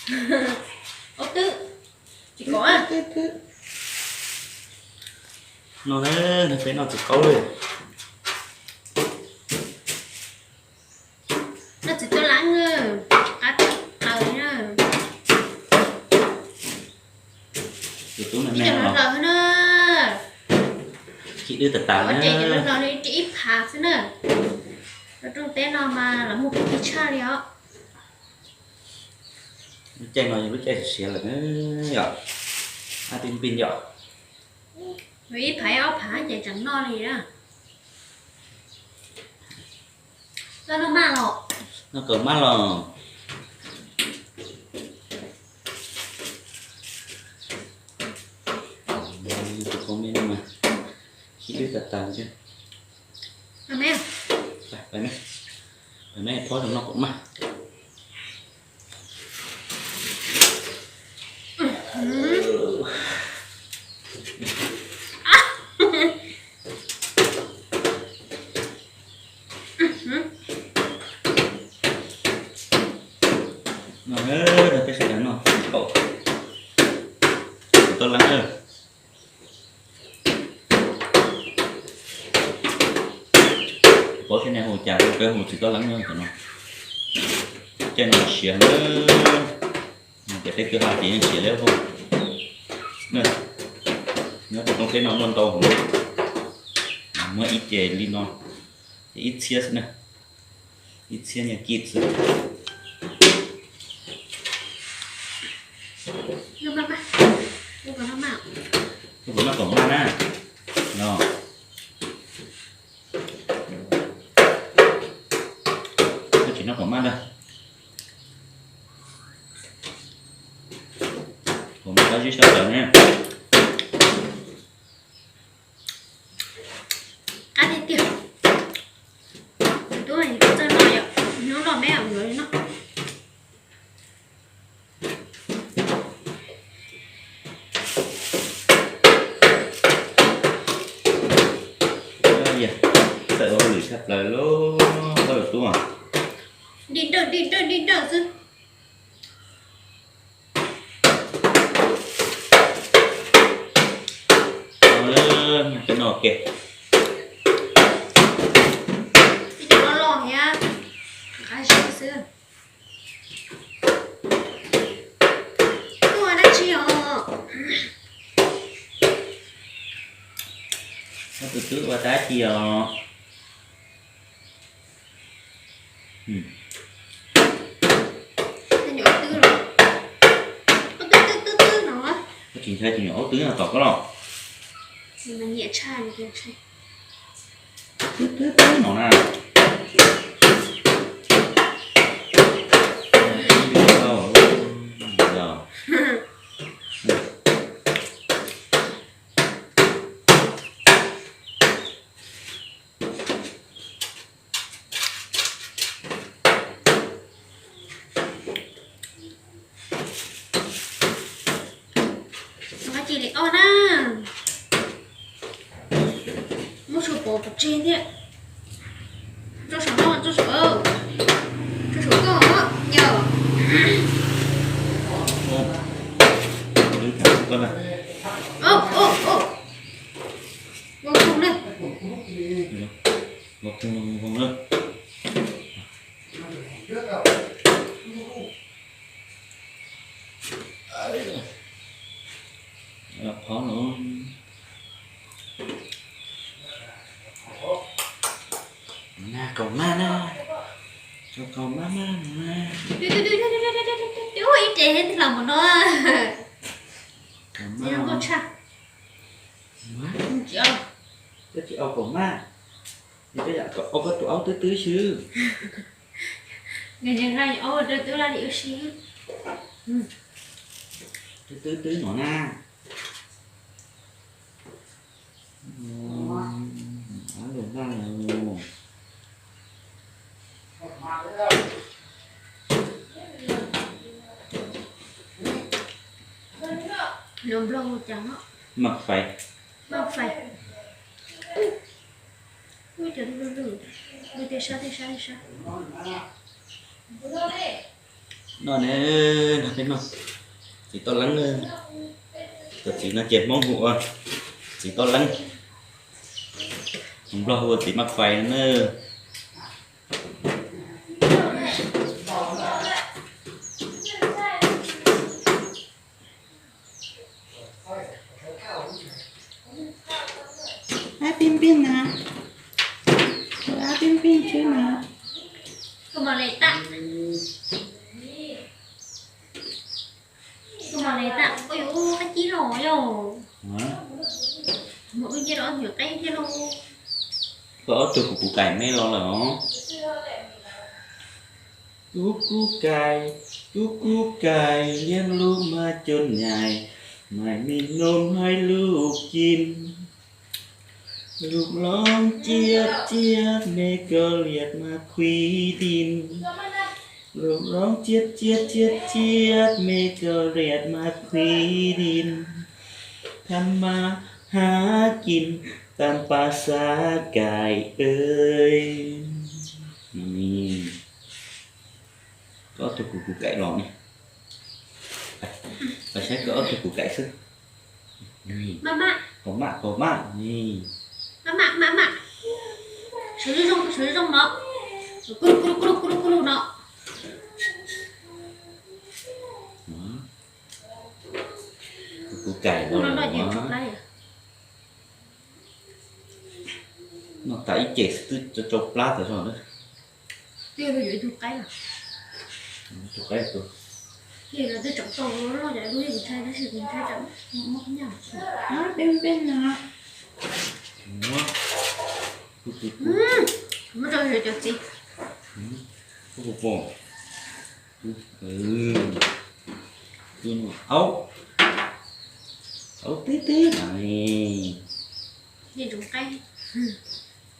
Ob twb, tsis kov. No na, peb noj txiv qaub li. Noj txiv toj leeb na, qab tawm na. Tus tub me me los na. Khib dwb tas tas na. Ib phav xwb na. Lub rooj teb no mas los muag pub pig tshaj li os. Lub caij no yog lub caij siav lawm na yom. Ab pig pig yom. Ib phav ob phav ces tseem noj li na. Noj maj los. Noj kaum maj los. Tus qau me no mas khib dwb tas tas li. Pab zoo noj kaum maj. No, peb sawv daws noj tau toj leeb na. Paub seb nej hu cas, peb hu txiv toj leeb no. Caij no siav na, ces peb kwv ha ces yeej siav li hu. Nyob rau rooj teb no muaj ntau heev, muaj ib ce li no, ces ib txhiab xwb na, ib txhiab nyiaj kib xwb. Tus puas noj kaum maj na? No, koj tsis noj kaum maj ntag. Kaum maj qab zib sab plaws ne. Qab tiag tiag. Tus tub txawj noj yom, hnub no me ua li no. Txawj ua hauj lwm tshaj plaws lauj, koj tus tub. Dig dawj dig dawj dig dawj xwb. Peb noj ke. Ib cov loj loj thiab, qab zib xwb. Tuaj dab tsi os? Koj tus tub ua dab tsi os? Nyuam ob twb los, ob twb twb twb twb no. Koj tsis ntshai tus nyuam ob twb no tom koj los? Nyiam tshaj. Twb twb twb no na. Ua dab tsi li os na? Muab tshuav pov pov tseg thiab. Tso saum no, tso saum, tso saum koj os, yog. Ua khoom na. Ua khoom na. Qhov no na, kaum maj na, kaum maj maj na. Ib ce los mus no. Kaum maj. Koj tsis au kaum maj, koj yam kom au koj tus aub twb twb xwb. Nws nqa au rau twb laj li ua si. Twb twb twb no na. Ab lus naj los. Lus Nplog hu cas? Maj fais. Maj fais. Ub, cov lwj lwj, lwj tej sab tej sab tej sab. Noj ne, noj peb noj. Txiv toj leeb, tus txiv no ces Hmoob hu ua txiv toj leeb, Nplog hu ua txiv maj fais no na. Ab pij pij na, ab pij pij xwb na. Koj ob tug kuv kuv kais me los lawm os. Kuv kuv kais, kuv kuv kais, liab lub maj coj nyais, mais me noom hais lub kim. Lub loo ciab ciab me koj liam mas khuib din. Lub loo ciab ciab ciab ciab me koj liam mas khuib din. Tham mas hab kim tam pas xav kais es. Koj ob tug kuv kuv kais los ne. Pais saib koj ob tug kuv kais xwb. Kaum maj, kaum maj ne. Sawv zoo, sawv zoo no. Kuv kuv kuv kuv kuv no. Kuv kuv kais los. Noj tas ib ce xwb twb tsau plab tas zog na. Tus qaib, tus qaib, peb peb no. Muab, muab rau cov txiv. Aub, aub twb twb no ne.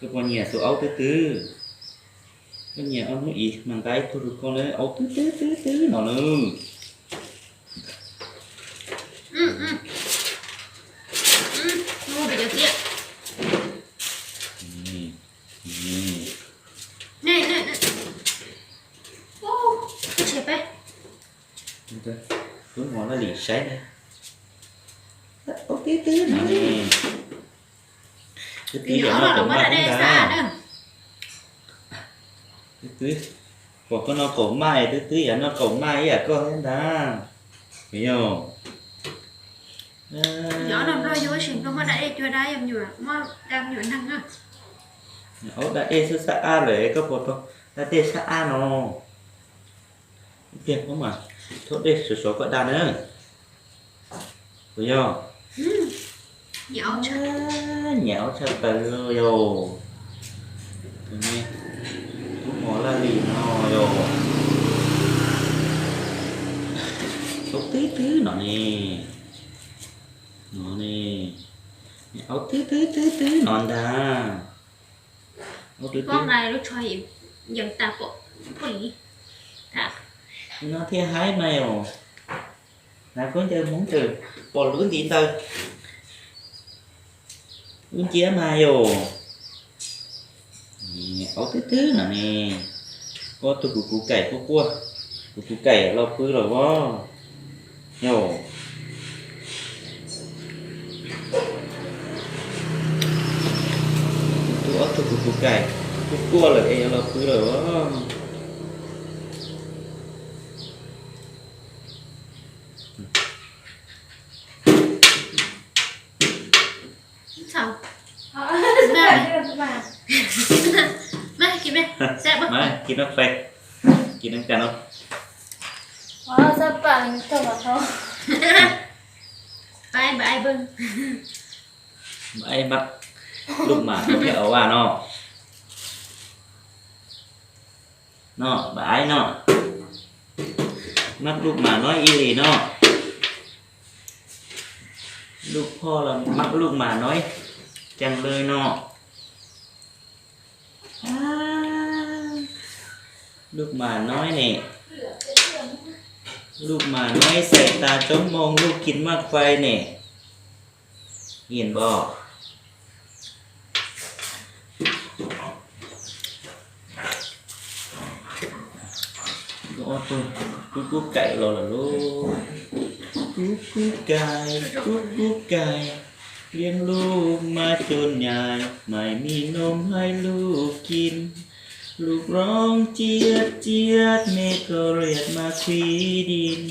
Koj puas nyiam tus aub twb twb? Koj nyiam ob hnub ib mas nqa ib tug rau koj na, aub twb twb twb twb no na. Tub hmo laj lim saib na. Aub twb twb no ne. Twb twb yog noj kaum maj ntag. Twb twb, pom koj noj kaum maj, twb twb yog noj kaum maj ib yam koj thiab ntag. Yog. Aub da dej xwb xab ab lawm, koj puas tau da dej xab ab no? Tiag, koj mas thauj dej sov sov koj da na. Puas yog? Nyiam aub tshaj plaws li yog. Tub hmo laj lim no yog. Aub twb twb no ne. No ne. Aub twb twb twb twb no ntag. Aub twb twb. No thiaj haib mas yog. Hnav khaub ncaws Hmoob tawm pom lub ntiv ntawd. Lub nciab mas yog. Aub twb twb no ne. Ob tug kuv kuv kaim quaj quaj, kuv kuv kaim los pw lawm os. Yog. Tus ob tug kuv kuv kaim quaj quaj lawm es yuav los pw lawm os. Kis maj fais, kis neej kas no. Maj, lub mas no thiaj ua vaj no. No, npam aib no. Maj lub mas no ib li no. Lub phoj los maj lub mas no, ceeb lwj no. Lub mas no ne. Lub mas no xais tas coob moo lub kis maj fais ne. Nyiam npam. Ob tug kub kub kaim los lawm lauj. Kub kub kaim, kub kub kaim, lia lub mab cua nyais, mais mi noj hais lub kim. Lub roob ciab ciab me kos riam mas khuib dib.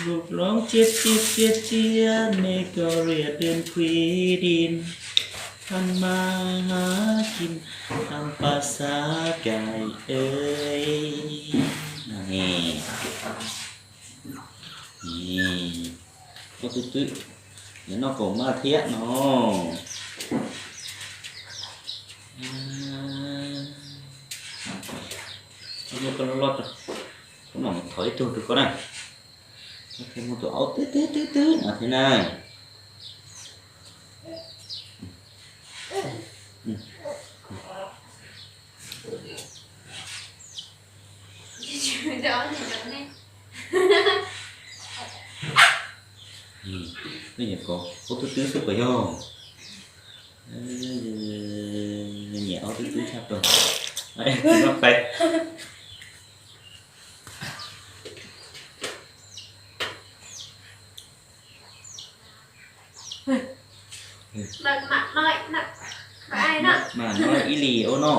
Lub roob ciab ciab ciab ciab me kos riam dej khuib dib. Thab mas hab kim, thab pas xav kaim. Ob tug twb, nws noj kaum maj thiab no. Muab koj loj loj rau, kuv mam thov ib tug rau koj na. Koj thiaj muaj tus aub twb twb twb twb no thiab na. Koj nyiam kov aub twb twb xwb puas yog? Nyiam aub twb twb tshaj plaws. Tsis muaj qe. Mam no ib li ua no.